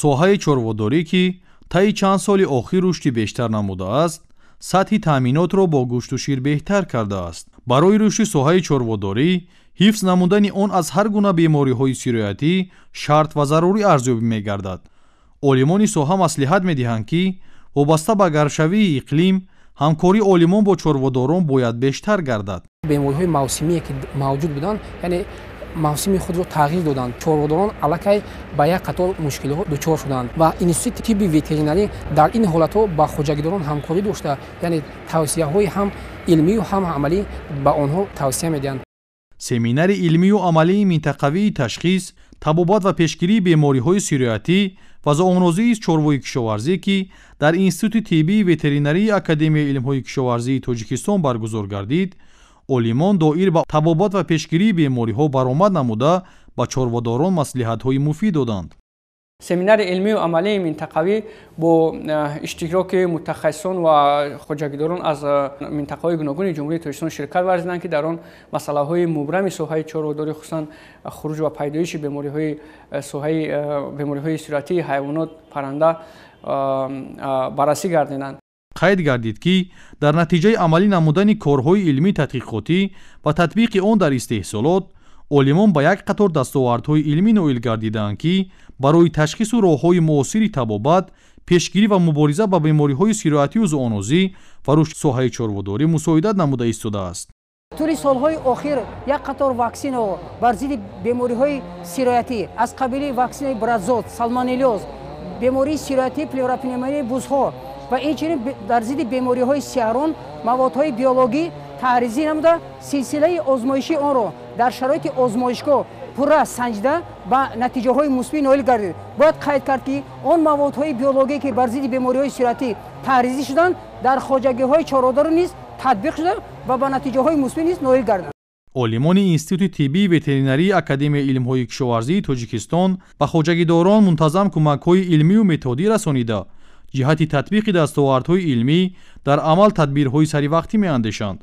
Соҳаи чорводорӣ, ки таи чанд соли охир рушди бештар намудааст, сатҳи таъминотро бо гӯшту шир беҳтар кардааст. Барои рушди соҳаи чорводорӣ, ҳифз намудани он аз ҳар гуна бемориҳои сироятӣ шарт ва зарурӣ арзёбӣ мегардад. Олимони соҳа маслиҳат медиҳанд, ки вобаста ба гармшавии иқлим ҳамкории олимон бо чорводорон бояд бештар гардад. Бемориҳои мавсимие, ки мавҷуд буданд, яъне мавсими худро тағйир доданд. Чорводорон аллакай ба як қатор мушкилиҳо дучор шуданд ва Институти тибби ветеринарӣ дар ин ҳолатҳо ба хоҷагидорон ҳамкорӣ дошта, яъне тавсияҳои ҳам илмию ҳам амалӣ ба онҳо тавсия медиҳанд. Семинари илмию амалии минтақавии ташхис, табобат ва пешгирии бемориҳои сироятӣ ва зоонозии чорвои кишоварзӣ, ки дар Институти тиббии ветеринарии Академияи илмҳои кишоварзии Тоҷикистон баргузор гардид, олимон доир ба табобат ва пешгирии бемориҳо баромад намуда, ба чорводорон маслиҳатҳои муфид доданд. Семинари илмию амалии минтақавӣ бо иштироки мутахассисон ва хоҷагидорон аз минтақаҳои гуногуни Ҷумҳурии Тоҷикистон ширкат варзиданд, ки дар он масъалаҳои мубрами соҳаи чорводорӣ, хусусан хуруҷ ва пайдоиши бемориҳои соҳаи бемориҳои сироятии ҳайвонот, парранда баррасӣ гардиданд. Қайд гардид, ки дар натиҷаи амалӣ намудани корҳои илмӣ тадқиқотӣ ва татбиқи он дар истеҳсолот, олимон ба як қатор дастовардҳои илмӣ ноил гардидаанд, ки барои ташхису роҳҳои муосири табобат, пешгирӣ ва мубориза ба бемориҳои сироятию зоонозӣ ва рушди соҳаи чорводорӣ мусоидат намуда истодааст. Тӯли солҳои охир як қатор ваксинаҳо бар зидди бемориҳои сироятӣ аз қабили ваксинаи брадзот, салмонеллёз, бемории сироятии плевропневмонияи бузҳо ва инчунин дар зидди бемориҳои сиҳарон маводҳои биологӣ таҳризӣ намуда, силсилаи озмоишии онро дар шароити озмоишгоҳ пурра санҷида, ба натиҷаҳои мусбӣ ноил гардид. Бояд қайд кард, ки он маводҳои биологие, ки бар зидди бемориҳои сироятӣ таҳризӣ шуданд, дар хоҷагиҳои чорводорӣ низ татбиқ шуда ва ба натиҷаҳои мусбӣ низ ноил гарданд. Олимони Институти тиббии ветеринарии Академияи илмҳои кишоварзии Тоҷикистон ба хоҷагидорон мунтазам кӯмакҳои илмию методӣ расонида, ҷиҳати татбиқи дастовардҳои илмӣ дар амал тадбирҳои саривақтӣ меандешанд.